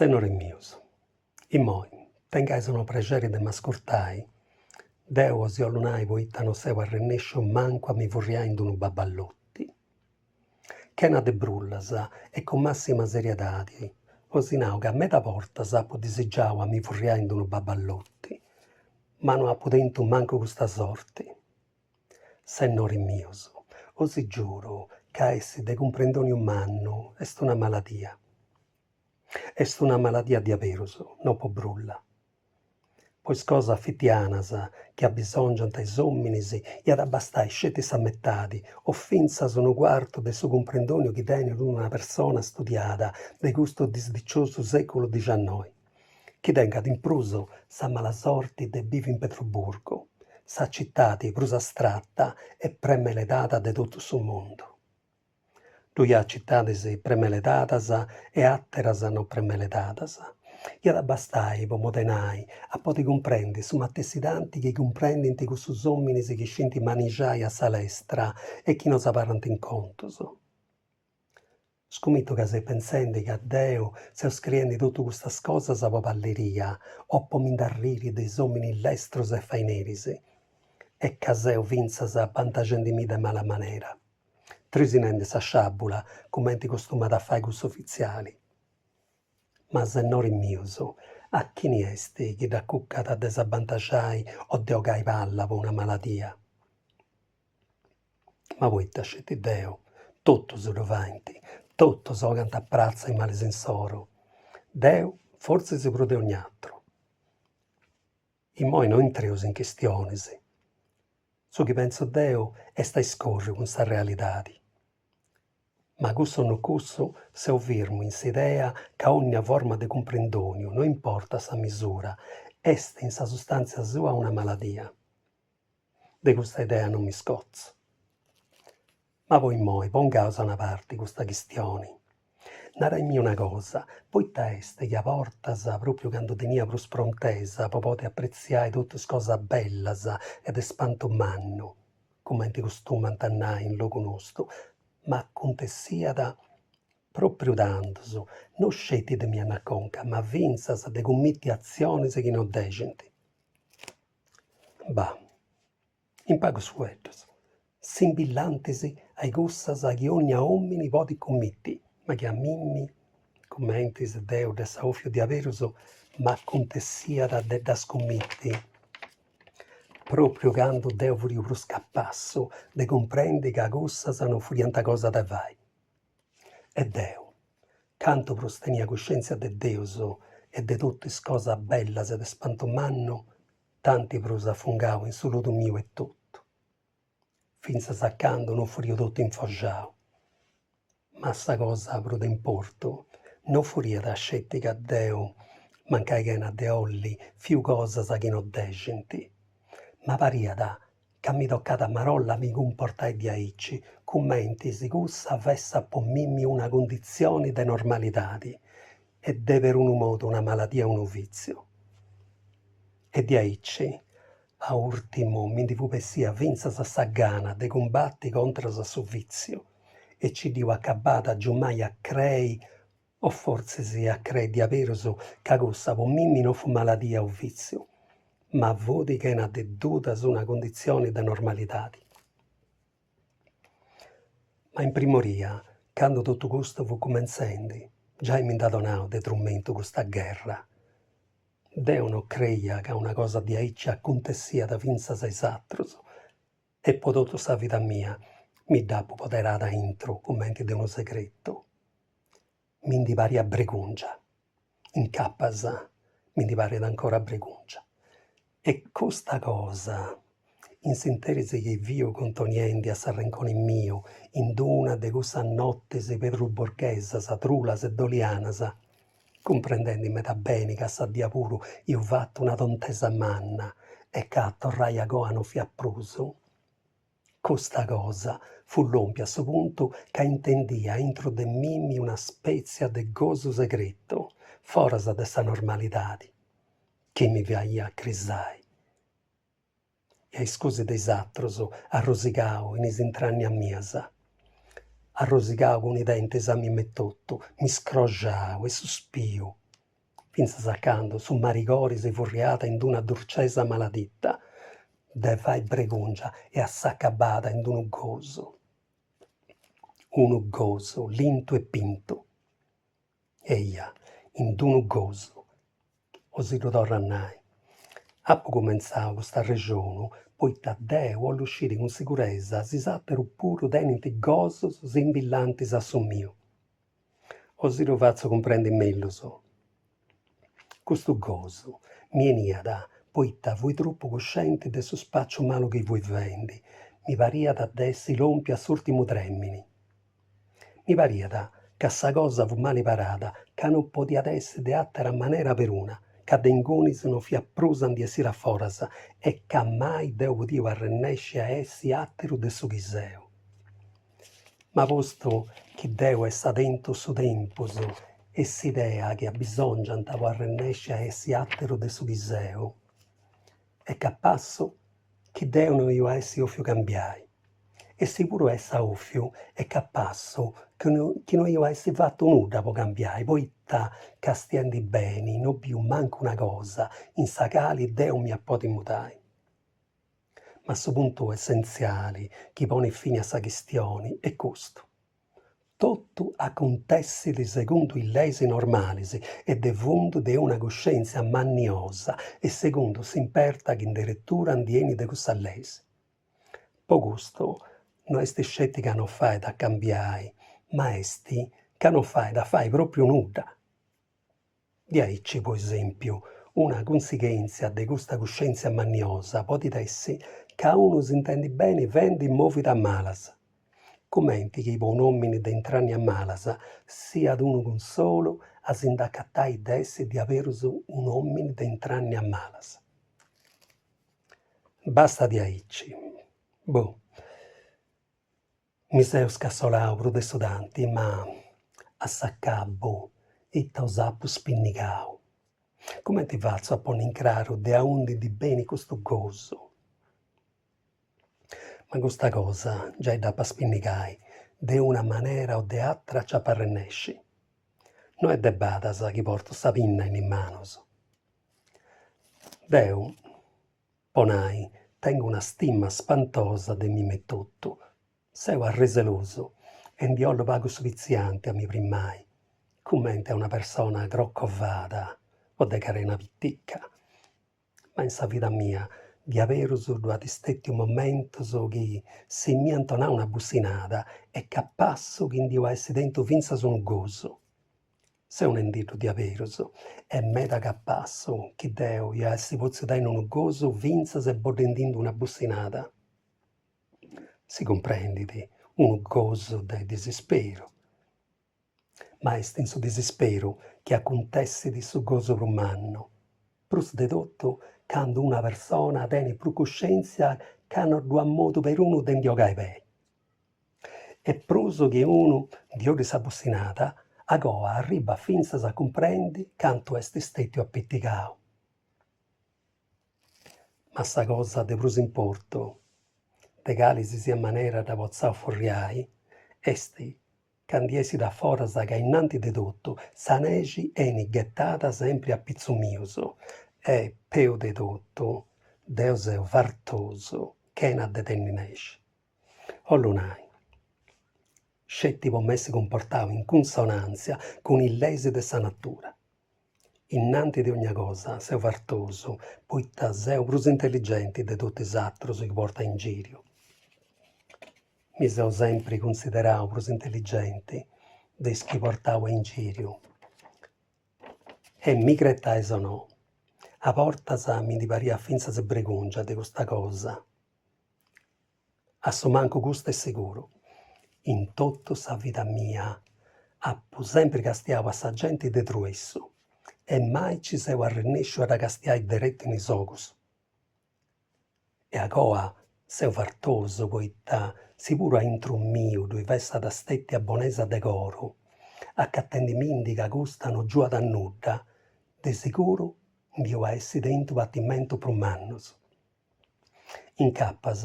Sennores mius, immoi, tengais unu prexeri de m'ascurtai, deu osi 'ollu nai poita no seu arrennesciu mancu a mi furriai in d'unu baballoti. Chena de brullas e cun massima seriedadi, osi nau ca meda bortas apu disigiau a mi furriai in d'unu baballoti, ma no apu tentu mancu custa sorti. Sennores mius, osi giuru ca essi de cumprendoniu mannu est una maladia. Est una maladia diaberus, no po brulla. Po is cosas fitianas chi abisongiant a is ominis iat a bastai sceti sa metadi o fintzas unu cuartu de su cumprendoniu chi tenit una persona studiada de custu disdiciosu seculu dixiannoi, chi tengat in prus sa mala sorti de bivi in Petruburgu, sa citadi prus astrata e premeledada de totu su mundu. Ddoi at citadis premeledadas e àteras no premeledadas. Iat a bastai, po modenai, a podi cumprendi su matessi tanti chi cumprendint cussus òminis chi scint manixai a sa lestra e chi no s'abarrant in contus. Scumitu ca seis pentzendi ca deu seu scriendi totu custas cosas po palleria o po mi nd'arriri de is òminis lestrus e faineris e ca seu fintzas abantaxendi·mì de mala manera. Trisinendi sa sciàbula, cumenti costumat a fai cussu ofitziali. Ma sennoris mius, a chini est chi dd'acucat de s'abantaxai o de 'ogai palla po una maladia? Ma poita sceti deu? Totus ddu faint, totus 'ogant a pratza is malis insoru. Deu fortzis prus de ogni atru. Immoi no intreus in chistionis. Su chi pentzu deu est a iscòrriu cun sa realidadi. Ma cussu o no cussu, seu firmu in s'idea ca ònnia forma de cumprendòniu, no importat sa misura, est in sa sustàntzia sua una maladia. De custa idea no mi scotzu. Ma po immoi pongaus a una parti custa chistioni. Naraimì una cosa, poita est chi a bortas, pròpriu candu tenia prus prontesa po podi apretziai totu is cosas bellas e de spantu mannu, cumenti costumant a nai in logu nostu, m'acuntessiat pròpriu tandus, no sceti de mi andai a conca, ma fintzas de cummiti atzionis chi no dexint. Bah. In pagus fueddus, simbillantis a cussas chi ònnia òmini podit cummiti, ma chi a mimmi, cumentis deu dd'essa 'òfiu diaberus, m'acuntessiat de ddas cummiti pròpriu candu deu furiu prus capassu de cumprendi ca cussas no furiant cosa de fai. E deu, cantu prus tenia cuscèntzia de Deus e de totu is cosas bellas e de spantu mannu, tanti prus afungau in su ludu miu etotu, fintzas a candu no furiu totu infoxau. Ma sa cosa prus de importu no furiat sceti ca deu, mancai chena de 'olli, fiu cosas chi no dexint, ma pariat ca mi tocàt a marolla a mi cumportai diaici, cumenti si cussa fessat po mimmi una cunditzioni de normalidadi e de perunu modu una maladia o unu vìtziu. E diaici, a ùrtimu mi ndi fut bessia fintzas sa gana de cumbati contras a su vìtziu e ci dd'iu acabada agiumai a crei, o fortzis a crei diaberus, ca cussa po mimmi no fut maladia o vìtziu, ma fut chena de dudas una cunditzioni de normalidadi. Ma in primoria, candu totu custu fut cumentzendi, giai mi nd'at donau de trumentu custa gherra. Deu no creia ca una cosa diaici acuntessiat fintzas a is atrus e po totu sa vida mia mi dd'apu poderada aintru cumenti de unu segretu. Mi ndi pariat bregùngia. Incapas mi ndi parit ancora bregùngia. E custa cosa, in s'interis chi fiu contoniendi a s'arrenconi miu in d'una de cussas notis pedruborghesas, trulas e dolianas, cumprendendi meda beni ca sa dia puru iu fatu una tontesa manna e ca a torrai agoa no fiat prus, Custa cosa fut lòmpia a su puntu ca intendia intru de mimi una spètzia de gosu segretu, foras de sa normalidadi, chi mi faiat crisai. E a iscusi de is atrus, arrosigau in is intrànnias mias, arrosigau cun is dentis a mimi etotu, mi scroxau e suspiu. Fintzas a candu su marigori si furriàt in d'una durcesa maladita, de fai bregùngia e a s'acabada in d'unu gosu. Unu gosu lintu e pintu. Eja, in d'unu gosu. O si ddu torru a nai. Apu cumentzau custu arrexonu poita deu 'ollu sciri cun siguresa si is àterus puru tenint gosus simbillantis a su miu. O si ddu fatzu cumprendi mellus. Custu gosu mi 'eniat poita fui tropu cuscienti de su spàciu malu chi fui fendi, mi pariat de essi lòmpiu a s'ùrtimu trèmini. Mi pariat ca sa cosa fut mali parada, ca no podiat essi de àtera manera peruna, ca de ingunis no fiat prus a ndi essiri a foras e ca mai deu podiu arrennesci a essi àteru de su chi seu. Ma postu chi deu essa tentu su tempus e s'idea chi abisongiant po arrennesci a essi àteru de su chi seu, est capassu chi deu no iu a essi 'ofiu cambiai. E si puru essa 'ofiu, est capassu chi no iu a essi fatu nudda po cambiai, poita castiendi beni no biu mancu una cosa in sa cali deu m'ia podi mudai. Ma su puntu essentziali chi ponit fini a sa chistioni est custu, totu acuntessit segundu is leis normalis e de fundu de una cuscèntzia manniosa e segundu s'imperta chi in deretura ndi 'enit de cussas leis. Po custu no est sceti ca no fait a cambiai, ma est ca no fait a fai pròpriu nudda. Diaici, po esèmpiu, una cunsighèntzia de custa cuscèntzia manniosa podit essi ca unu s'intendit beni fendi mòvidas malas, cumenti chi po un'òmini de intrànnias malas siat unu cunsolu a si nd'acatai de essi diaberus un'òmini de intrànnias malas. Basta diaici. Boh. Mi seu scassolau prus de su tanti, ma a s'acabu ita os apu spinnigau? Cumenti fatzu a ponni in craru de aundi ndi benit custu gosu? Ma custa cosa giai dd'apu a spinnigai, de una manera o de atra nci apu arrennesci. No est de badas chi portu sa pinna in is manus. Deu Po nai, tengu una stima spantosa de mimi etotu. Seu arreselosu e ndi 'ollu pagu su pitzianti a mi primai, cumenti a una persona crocovada o de carena pitica. Ma in sa vida mia diaberus ddu at stètiu momentus chi si m'iant 'onau una bussinada est capassu chi ndi iu a essi tentu fintzas unu gosu. Seu nendiddu diaberus, est meda capassu chi deu ia essi potziu tenni unu gosu fintzas e boddendindi una bussinada. Si cumprendit, unu gosu de disisperu. Ma est in su disisperu chi acuntessit su gosu prus mannu, prus de totu candu una persona tenit prus cuscèntzia ca no ddu at modu perunu de ndi 'ogai pei. E prus chi unu ndi 'oddit sa bussinada, agoa arribat fintzas a cumprendi cantu est stètiu apitigau. Ma sa cosa de prus importu, de cali si siat manera dda potzaus furriai, est ca ndi essit a foras ca innanti de totu sa nexi 'enit ghetada sempri a pitzus mius e, peus de totu, deu seu fartosu chena de tenni nexi. 'Ollu nai, sceti po m'essi cumportau in cunsonàntzia cun is leis de sa natura. Innanti de ogna cosa seu fartosu poita seu prus intelligenti de totu is atrus chi portu a ingìriu. Mi seu sempri cunsiderau prus intelligenti de is chi portau a ingìriu. E mi cretais o no, a bortas mi ndi pariat fintzas bregùngia de custa cosa. A su mancu custu est seguru, in totu sa vida mia apu sempri castiau a sa genti de truessu e mai ci seu arrennèsciu a dda castiai deretu in is ogus. E agoa seu fartosu poita si puru a intru miu ddui fessat stètia bonesa de coru, acatendimindi ca custa no giuat a nudda, de seguru ndi iu a essi tentu patimentus prus mannus. Incapas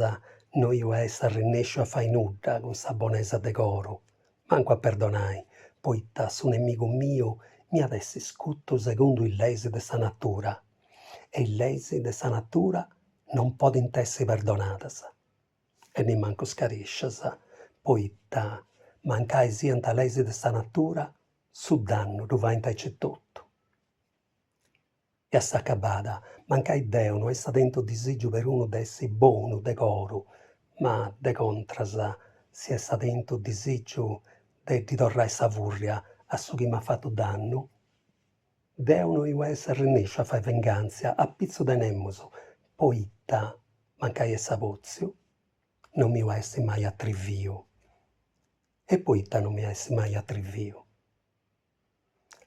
no iu a essi arrennèsciu a fai nudda cun sa bonesa de coru, mancu a perdonai, poita su nemigu miu m'iat essi scutu segundu is leis de sa natura, e is leis de sa natura non podint essi perdonadas e nimancu scarescias, poita, mancai siant leis de sa natura, su dannu ddu faint aici etotu. E a s'acabada, mancai deu no essa tentu disìgiu perunu de essi bonu de coru, ma de contras si essa tentu disìgiu de ddi torrai sa furria a su chi m'at fatu dannu, deu no iu a essi arrennèsciu a fai vengàntzia a pitzu de nemus, poita, mancai essa pòtziu, no m'iu a essi mai atriviu. E poita no m'ia a essi mai atriviu?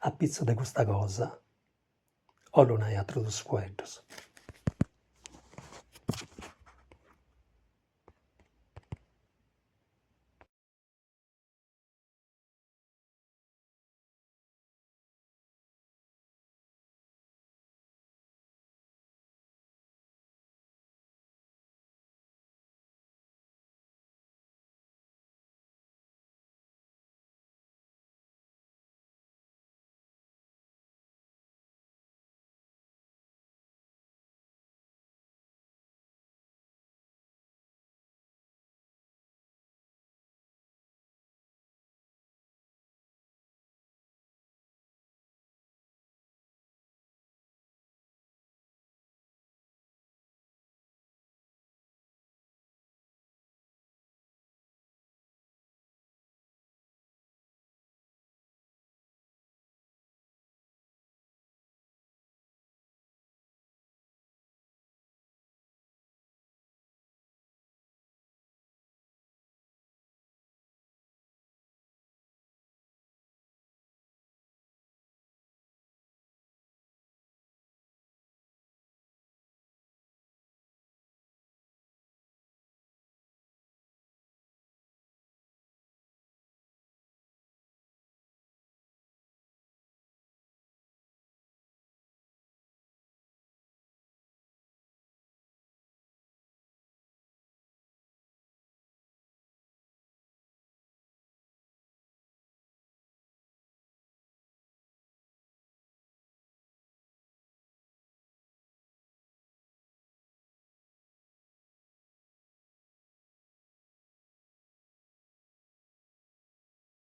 A pitzu de custa cosa, 'ollu nai atrus dus fueddus.